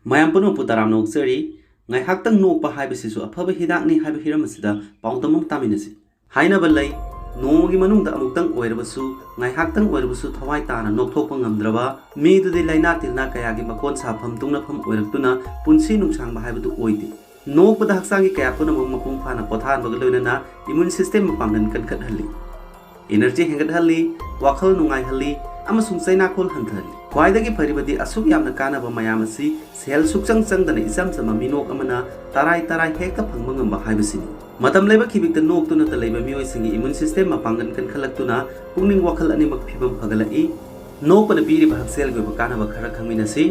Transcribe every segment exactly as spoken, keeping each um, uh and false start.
ꯃꯌꯥꯝ ꯄꯨꯝꯅꯃꯛꯄꯨ ꯇꯔꯥꯝꯅ ꯑꯣꯛꯆꯔꯤ꯫ ꯉꯥꯏꯍꯥꯛꯇꯪ ꯅꯣꯛꯄ ꯍꯥꯏꯕꯁꯤꯁꯨ ꯑꯐꯕ ꯍꯤꯗꯥꯛꯅꯤ ꯍꯥꯏꯕ ꯍꯤꯔꯝ ꯑꯁꯤꯗ ꯄꯥꯎꯗꯝ ꯑꯃ ꯇꯥꯃꯤꯟꯅꯁꯤ꯫ ꯍꯥꯏꯅꯕ ꯂꯩ, ꯅꯣꯡꯃꯒꯤ ꯃꯅꯨꯡꯗ ꯑꯃꯨꯛꯇꯪ ꯑꯣꯏꯔꯕꯁꯨ, ꯉꯥꯏꯍꯥꯛꯇꯪ ꯑꯣꯏꯔꯕꯁꯨ ꯊꯋꯥꯏ ꯇꯥꯅ ꯅꯣꯛꯊꯣꯛꯄ ꯉꯝꯗ꯭ꯔꯕ ꯃꯤꯗꯨꯗꯤ ꯂꯥꯏꯅꯥ ꯇꯤꯟꯅꯥ ꯀꯌꯥꯒꯤ ꯃꯀꯣꯟ ꯁꯥꯐꯝ ꯇꯨꯡꯅꯐꯝ ꯑꯣꯏꯔꯛꯇꯨꯅ ꯄꯨꯟꯁꯤ ꯅꯨꯡꯁꯥꯡꯕ ꯍꯥꯏꯕꯗꯨ ꯑꯣꯏꯗꯦ꯫ ꯅꯣꯛꯄꯗ ꯍꯛꯆꯥꯡꯒꯤ ꯀꯌꯥ ꯄꯨꯝꯅꯃꯛ ꯃꯄꯨꯡ ꯐꯥꯅ ꯄꯣꯊꯥꯍꯟꯕꯒ ꯂꯣꯏꯅꯅ ꯏꯃ꯭ꯌꯨꯟ ꯁꯤꯁꯇꯦꯝ ꯃꯄꯥꯡꯒꯜ ꯀꯟꯈꯠꯍꯜꯂꯤ꯫ ꯏꯅꯔꯖꯤ ꯍꯦꯟꯒꯠꯍꯜꯂꯤ, ꯋꯥꯈꯜ ꯅꯨꯡꯉꯥꯏꯍꯜꯂꯤ ꯑꯃꯁꯨꯡ ꯆꯩꯅꯥꯈꯣꯜ ꯍꯟꯊꯍꯜꯂꯤ꯫ ꯈ꯭ꯋꯥꯏꯗꯒꯤ ꯐꯔꯤꯕꯗꯤ ꯑꯁꯨꯛ ꯌꯥꯝꯅ ꯀꯥꯟꯅꯕ ꯃꯌꯥꯝ ꯑꯁꯤ ꯁꯦꯜ ꯁꯨꯛꯆꯪ ꯆꯪꯗꯅ ꯏꯆꯝ ꯆꯝꯕ ꯃꯤꯅꯣꯛ ꯑꯃꯅ ꯇꯔꯥꯏ ꯇꯔꯥꯏ ꯍꯦꯛꯇ ꯐꯪꯕ ꯉꯝꯕ ꯍꯥꯏꯕꯁꯤꯅꯤ꯫ ꯃꯇꯝ ꯂꯩꯕ ꯈꯤꯕꯤꯛꯇ ꯅꯣꯛꯇꯨꯅꯇ ꯂꯩꯕ ꯃꯤꯑꯣꯏꯁꯤꯡꯒꯤ ꯏꯃ꯭ꯌꯨꯟ ꯁꯤꯁꯇꯦꯝ ꯃꯄꯥꯡꯒꯜ ꯀꯟꯈꯠꯂꯛꯇꯨꯅ ꯄꯨꯛꯅꯤꯡ ꯋꯥꯈꯜ ꯑꯅꯤꯃꯛ ꯐꯤꯕꯝ ꯐꯒꯠꯂꯛꯏ꯫ ꯅꯣꯛꯄꯅ ꯄꯤꯔꯤꯕ ꯍꯛꯁꯦꯜꯒꯤ ꯑꯣꯏꯕ ꯀꯥꯟꯅꯕ ꯈꯔ ꯈꯪꯃꯤꯟꯅꯁꯤ꯫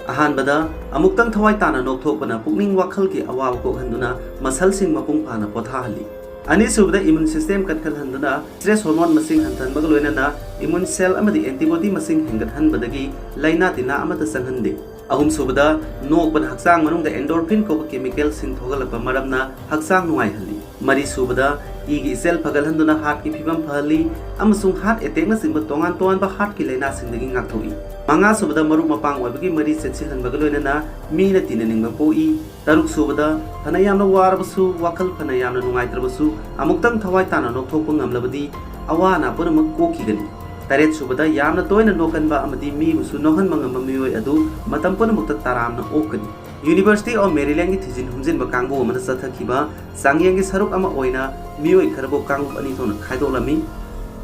ꯑꯍꯥꯟꯕꯗ, ꯑꯃꯨꯛꯇꯪ ꯊꯋꯥꯏ ꯇꯥꯅ ꯅꯣꯛꯊꯣꯛꯄꯅ ꯄꯨꯛꯅꯤꯡ ꯋꯥꯈꯜꯒꯤ ꯑꯋꯥꯕ ꯀꯣꯛꯍꯟꯗꯨꯅ ꯃꯁꯜꯁꯤꯡ ꯃꯄꯨꯡ ꯐꯥꯅ ꯄꯣꯊꯥꯍꯜꯂꯤ꯫ ꯑꯅꯤꯁꯨꯕꯗ, ꯏꯃ꯭ꯌꯨꯟ ꯁꯤꯁꯇꯦꯝ ꯀꯟꯈꯠꯍꯟꯗꯨꯅ ꯁ꯭ꯇ꯭ꯔꯦꯁ ꯍꯣꯔꯃꯣꯟ ꯃꯁꯤꯡ ꯍꯟꯊꯍꯟꯕꯒ ꯂꯣꯏꯅꯅ ꯏꯃ꯭ꯌꯨꯟ ꯁꯦꯜ ꯑꯃꯗꯤ ꯑꯦꯟꯇꯤꯕꯣꯗꯤ ꯃꯁꯤꯡ ꯍꯦꯟꯒꯠꯍꯟꯕꯗꯒꯤ ꯂꯥꯏꯅꯥ ꯇꯤꯟꯅꯥ ꯑꯃꯠꯇ ꯆꯪꯍꯟꯗꯦ꯫ ꯑꯍꯨꯝꯁꯨꯕꯗ, ꯅꯣꯛꯄꯅ ꯍꯛꯆꯥꯡ ꯃꯅꯨꯡꯗ ꯑꯦꯟꯗꯣꯔꯐꯤꯟ ꯀꯧꯕ ꯀꯦꯃꯤꯀꯦꯜꯁꯤꯡ ꯊꯣꯛꯍꯜꯂꯛꯄ ꯃꯔꯝꯅ ꯍꯛꯆꯥꯡ ꯅꯨꯡꯉꯥꯏꯍꯜꯂꯤ꯫ ꯃꯔꯤꯁꯨꯕꯗ, ꯏꯒꯤ ꯏꯆꯦꯜ ꯐꯒꯠꯍꯟꯗꯨꯅ ꯍꯥꯔꯠꯀꯤ ꯐꯤꯕꯝ ꯐꯍꯜꯂꯤ ꯑꯃꯁꯨꯡ ꯍꯥꯔꯠ ꯑꯦꯇꯦꯛꯅꯆꯤꯡꯕ ꯇꯣꯉꯥꯟ ꯇꯣꯉꯥꯟꯕ ꯍꯥꯔꯠꯀꯤ ꯂꯥꯏꯅꯥꯁꯤꯡꯗꯒꯤ ꯉꯥꯛꯊꯣꯛꯏ꯫ ꯃꯉꯥꯁꯨꯕꯗ, ꯃꯔꯨꯞ ꯃꯄꯥꯡ ꯑꯣꯏꯕꯒꯤ ꯃꯔꯤ ꯆꯦꯠꯁꯤꯜꯍꯟꯕꯒ ꯂꯣꯏꯅꯅ ꯃꯤꯅ ꯇꯤꯟꯅꯅꯤꯡꯕ ꯄꯣꯛꯏ꯫ ꯇꯔꯨꯛꯁꯨꯕꯗ, ꯐꯅ ꯌꯥꯝꯅ ꯋꯥꯔꯕꯁꯨ, ꯋꯥꯈꯜ ꯐꯅ ꯌꯥꯝꯅ ꯅꯨꯡꯉꯥꯏꯇ꯭ꯔꯕꯁꯨ, ꯑꯃꯨꯛꯇꯪ ꯊꯋꯥꯏ ꯇꯥꯅ ꯅꯣꯛꯊꯣꯛꯄ ꯉꯝꯂꯕꯗꯤ ꯑꯋꯥ ꯑꯅꯥ ꯄꯨꯝꯅꯃꯛ ꯀꯣꯛꯈꯤꯒꯅꯤ꯫ ꯇꯔꯦꯠꯁꯨꯕꯗ, ꯌꯥꯝꯅ ꯇꯣꯏꯅ ꯅꯣꯛꯀꯟꯕ ꯑꯃꯗꯤ ꯃꯤꯕꯨꯁꯨ ꯅꯣꯛꯍꯟꯕ ꯉꯝꯕ ꯃꯤꯑꯣꯏ ꯑꯗꯨ ꯃꯇꯝ ꯄꯨꯝꯅꯃꯛꯇ ꯇꯔꯥꯝꯅ ꯑꯣꯛꯀꯅꯤ꯫ University of Marylandꯒꯤ ꯊꯤꯖꯤꯟ ꯍꯨꯝꯖꯤꯟꯕ ꯀꯥꯡꯕꯨ ꯑꯃꯅ ꯆꯠꯊꯈꯤꯕ ꯆꯥꯡꯌꯦꯡꯒꯤ ꯁꯔꯨꯛ ꯑꯃ ꯑꯣꯏꯅ ꯃꯤꯑꯣꯏ ꯈꯔꯕꯨ ꯀꯥꯡꯂꯨꯞ ꯑꯅꯤ ꯊꯣꯛꯅ ꯈꯥꯏꯗꯣꯛꯂꯝꯃꯤ꯫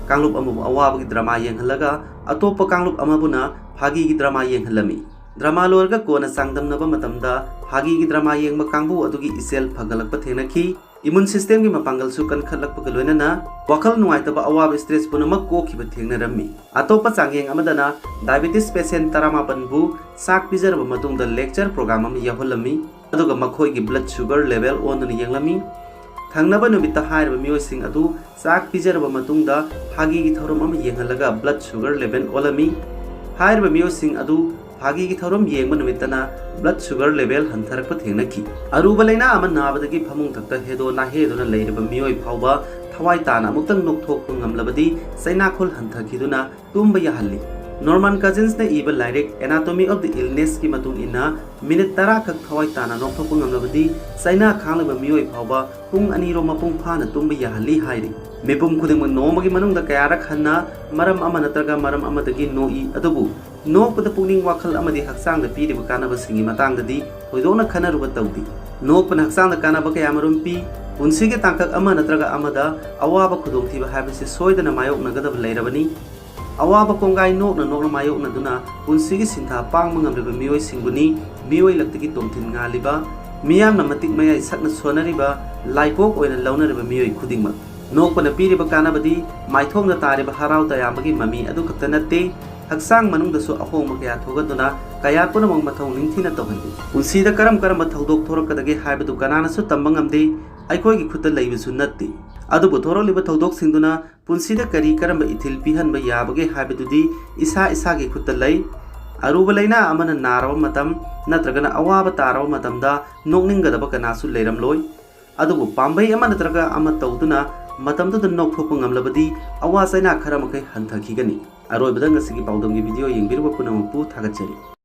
ꯀꯥꯡꯂꯨꯞ ꯑꯃꯕꯨ ꯑꯋꯥꯕꯒꯤ ꯗ꯭ꯔꯃꯥ ꯌꯦꯡꯍꯜꯂꯒ, ꯑꯇꯣꯞꯄ ꯀꯥꯡꯂꯨꯞ ꯑꯃꯕꯨꯅ ꯐꯥꯒꯤꯒꯤ ꯗ꯭ꯔꯃꯥ ꯌꯦꯡꯍꯜꯂꯝꯃꯤ꯫ ꯗ꯭ꯔꯃꯥ ꯂꯣꯏꯔꯒ ꯀꯣꯟꯅ ꯆꯥꯡꯗꯝꯅꯕ ꯃꯇꯝꯗ ꯐꯥꯒꯤꯒꯤ ꯗ꯭ꯔꯃꯥ ꯌꯦꯡꯕ ꯀꯥꯡꯕꯨ ꯑꯗꯨꯒꯤ ꯏꯆꯦꯜ ꯐꯒꯠꯂꯛꯄ ꯊꯦꯡꯅꯈꯤ꯫ ꯏꯃ꯭ꯌꯨꯟ ꯁꯤꯁꯇꯦꯝꯒꯤ ꯃꯄꯥꯡꯒꯜꯁꯨ ꯀꯟꯈꯠꯂꯛꯄꯒ ꯂꯣꯏꯅꯅ ꯋꯥꯈꯜ ꯅꯨꯡꯉꯥꯏꯇꯕ, ꯑꯋꯥꯕ, ꯁ꯭ꯇ꯭ꯔꯦꯁ ꯄꯨꯝꯅꯃꯛ ꯀꯣꯛꯈꯤꯕ ꯊꯦꯡꯅꯔꯝꯃꯤ꯫ ꯑꯇꯣꯞꯄ ꯆꯥꯡꯌꯦꯡ ꯑꯃꯗꯅ ꯗꯥꯏꯕꯦꯇꯤꯁ ꯄꯦꯁꯦꯟ ꯇꯔꯥꯃꯥꯄꯟꯕꯨ ꯆꯥꯛ ꯄꯤꯖꯔꯕ ꯃꯇꯨꯡꯗ ꯂꯦꯛꯆꯔ ꯄ꯭ꯔꯣꯒ꯭ꯔꯥꯝ ꯑꯃ ꯌꯥꯎꯍꯜꯂꯝꯃꯤ, ꯑꯗꯨꯒ ꯃꯈꯣꯏꯒꯤ ꯕ꯭ꯂꯗ ꯁꯨꯒꯔ ꯂꯦꯚꯦꯜ ꯑꯣꯟꯗꯨꯅ ꯌꯦꯡꯂꯝꯃꯤ꯫ ꯊꯪꯅꯕ ꯅꯨꯃꯤꯠꯇ ꯍꯥꯏꯔꯤꯕ ꯃꯤꯑꯣꯏꯁꯤꯡ ꯑꯗꯨ ꯆꯥꯛ ꯄꯤꯖꯔꯕ ꯃꯇꯨꯡꯗ ꯐꯥꯒꯤꯒꯤ ꯊꯧꯔꯝ ꯑꯃ ꯌꯦꯡꯍꯜꯂꯒ ꯕ꯭ꯂꯗ ꯁꯨꯒꯔ ꯂꯦꯚꯦꯜ ꯑꯣꯜꯂꯝꯃꯤ꯫ ꯍꯥꯏꯔꯤꯕ ꯃꯤꯑꯣꯏꯁꯤꯡ ꯑꯗꯨ ꯐꯥꯒꯤꯒꯤ ꯊꯧꯔꯝ ꯌꯦꯡꯕ ꯅꯨꯃꯤꯠꯇꯅ ꯕ꯭ꯂꯗ ꯁꯨꯒꯔ ꯂꯦꯚꯦꯜ ꯍꯟꯊꯔꯛꯄ ꯊꯦꯡꯅꯈꯤ꯫ ꯑꯔꯨꯕ ꯂꯥꯏꯅꯥ ꯑꯃ ꯅꯥꯕꯗꯒꯤ ꯐꯃꯨꯡ ꯊꯛꯇ ꯍꯦꯗꯣ ꯅꯥꯍꯦꯗꯨꯅ ꯂꯩꯔꯤꯕ ꯃꯤꯑꯣꯏ ꯐꯥꯎꯕ ꯊꯋꯥꯏ ꯇꯥꯅ ꯑꯃꯨꯛꯇꯪ ꯅꯣꯛꯊꯣꯛꯄ ꯉꯝꯂꯕꯗꯤ ꯆꯩꯅꯥꯈꯣꯜ ꯍꯟꯊꯈꯤꯗꯨꯅ ꯇꯨꯝꯕ ꯌꯥꯍꯜꯂꯤ꯫ Norman Cousins ꯅ ꯏꯕ ꯂꯥꯏꯔꯤꯛ Anatomy of the Illness ꯀꯤ ꯃꯇꯨꯡ ꯏꯟꯅ, ꯃꯤꯅꯤꯠ ꯇꯔꯥ ꯈꯛ ꯊꯋꯥꯏ ꯇꯥꯅ ꯅꯣꯛꯊꯣꯛꯄ ꯉꯝꯂꯕꯗꯤ ꯆꯩꯅꯥ ꯈꯥꯡꯂꯤꯕ ꯃꯤꯑꯣꯏ ꯐꯥꯎꯕ ꯄꯨꯡ ꯑꯅꯤꯔꯣꯝ ꯃꯄꯨꯡ ꯐꯥꯅ ꯇꯨꯝꯕ ꯌꯥꯍꯜꯂꯤ ꯍꯥꯏꯔꯤ꯫ ꯃꯤꯄꯨꯝ ꯈꯨꯗꯤꯡꯃꯛ ꯅꯣꯡꯃꯒꯤ ꯃꯅꯨꯡꯗ ꯀꯌꯥꯔꯛ ꯍꯟꯅ ꯃꯔꯝ ꯑꯃ ꯅꯠꯇ꯭ꯔꯒ ꯃꯔꯝ ꯑꯃꯗꯒꯤ ꯅꯣꯛꯏ, ꯑꯗꯨꯕꯨ ꯅꯣꯛꯄꯗ ꯄꯨꯛꯅꯤꯡ ꯋꯥꯈꯜ ꯑꯃꯗꯤ ꯍꯛꯆꯥꯡꯗ ꯄꯤꯔꯤꯕ ꯀꯥꯟꯅꯕꯁꯤꯡꯒꯤ ꯃꯇꯥꯡꯗꯗꯤ ꯊꯣꯏꯗꯣꯛꯅ ꯈꯟꯅꯔꯨꯕ ꯇꯧꯗꯦ꯫ ꯅꯣꯛꯄꯅ ꯍꯛꯆꯥꯡꯗ ꯀꯥꯟꯅꯕ ꯀꯌꯥꯃꯔꯨꯝ ꯄꯤ꯫ ꯄꯨꯟꯁꯤꯒꯤ ꯇꯥꯡꯀꯛ ꯑꯃ ꯅꯠꯇ꯭ꯔꯒ ꯑꯃꯗ ꯑꯋꯥꯕ ꯈꯨꯗꯣꯡꯊꯤꯕ ꯍꯥꯏꯕꯁꯤ ꯁꯣꯏꯗꯅ ꯃꯥꯌꯣꯛꯅꯒꯗꯕ ꯂꯩꯔꯕꯅꯤ꯫ ꯑꯋꯥꯕ ꯀꯣꯡꯒꯥꯏ ꯅꯣꯛꯅ ꯅꯣꯛꯅ ꯃꯥꯌꯣꯛꯅꯗꯨꯅ ꯄꯨꯟꯁꯤꯒꯤ ꯁꯤꯟꯊꯥ ꯄꯥꯡꯕ ꯉꯝꯂꯤꯕ ꯃꯤꯑꯣꯏꯁꯤꯡꯕꯨꯅꯤ ꯃꯤꯑꯣꯏ ꯂꯛꯇꯒꯤ ꯇꯣꯡꯊꯤꯟ ꯉꯥꯜꯂꯤꯕ, ꯃꯤꯌꯥꯝꯅ ꯃꯇꯤꯛ ꯃꯌꯥꯏ ꯁꯛꯅ ꯁꯣꯟꯅꯔꯤꯕ, ꯂꯥꯏꯄꯣꯛ ꯑꯣꯏꯅ ꯂꯧꯅꯔꯤꯕ ꯃꯤꯑꯣꯏ ꯈꯨꯗꯤꯡꯃꯛ꯫ ꯅꯣꯛꯄꯅ ꯄꯤꯔꯤꯕ ꯀꯥꯟꯅꯕꯗꯤ ꯃꯥꯏꯊꯣꯡꯗ ꯇꯥꯔꯤꯕ ꯍꯔꯥꯎ ꯇꯌꯥꯝꯕꯒꯤ ꯃꯃꯤ ꯑꯗꯨ ꯈꯛꯇ ꯅꯠꯇꯦ, ꯍꯛꯆꯥꯡ ꯃꯅꯨꯡꯗꯁꯨ ꯑꯍꯣꯡꯕ ꯀꯌꯥ ꯊꯣꯛꯍꯟꯗꯨꯅ ꯀꯌꯥꯠ ꯄꯨꯝꯅꯃꯛ ꯃꯊꯧ ꯅꯤꯡꯊꯤꯅ ꯇꯧꯍꯜꯂꯤ꯫ ꯄꯨꯟꯁꯤꯗ ꯀꯔꯝ ꯀꯔꯝꯕ ꯊꯧꯗꯣꯛ ꯊꯣꯔꯛꯀꯗꯒꯦ ꯍꯥꯏꯕꯗꯨ ꯀꯅꯥꯅꯁꯨ ꯇꯝꯕ ꯉꯝꯗꯦ, ꯑꯩꯈꯣꯏꯒꯤ ꯈꯨꯠꯇ ꯂꯩꯕꯁꯨ ꯅꯠꯇꯦ꯫ ꯑꯗꯨꯕꯨ ꯊꯣꯔꯛꯂꯤꯕ ꯊꯧꯗꯣꯛꯁꯤꯡꯗꯨꯅ ꯄꯨꯟꯁꯤꯗ ꯀꯔꯤ ꯀꯔꯝꯕ ꯏꯊꯤꯜ ꯄꯤꯍꯟꯕ ꯌꯥꯕꯒꯦ ꯍꯥꯏꯕꯗꯨꯗꯤ ꯏꯁꯥ ꯏꯁꯥꯒꯤ ꯈꯨꯠꯇ ꯂꯩ꯫ ꯑꯔꯨꯕ ꯂꯩꯅꯥ ꯑꯃꯅ ꯅꯥꯔꯕ ꯃꯇꯝ ꯅꯠꯇ꯭ꯔꯒꯅ ꯑꯋꯥꯕ ꯇꯥꯔꯕ ꯃꯇꯝꯗ ꯅꯣꯛꯅꯤꯡꯒꯗꯕ ꯀꯅꯥꯁꯨ ꯂꯩꯔꯝꯂꯣꯏ꯫ ꯑꯗꯨꯕꯨ ꯄꯥꯝꯕꯩ ꯑꯃ ꯅꯠꯇ꯭ꯔꯒ ꯑꯃ ꯇꯧꯗꯨꯅ ꯃꯇꯝꯗꯨꯗ ꯅꯣꯛꯊꯣꯛꯄ ꯉꯝꯂꯕꯗꯤ ꯑꯋꯥ ꯆꯩꯅꯥ ꯈꯔ ꯃꯈꯩ ꯍꯟꯊꯈꯤꯒꯅꯤ꯫ ꯑꯔꯣꯏꯕꯗ ꯉꯁꯤꯒꯤ ꯄꯥꯎꯗꯝꯒꯤ video ꯌꯦꯡꯕꯤꯔꯨꯕ ꯄꯨꯝꯅꯃꯛꯄꯨ ꯊꯥꯒꯠꯆꯔꯤ꯫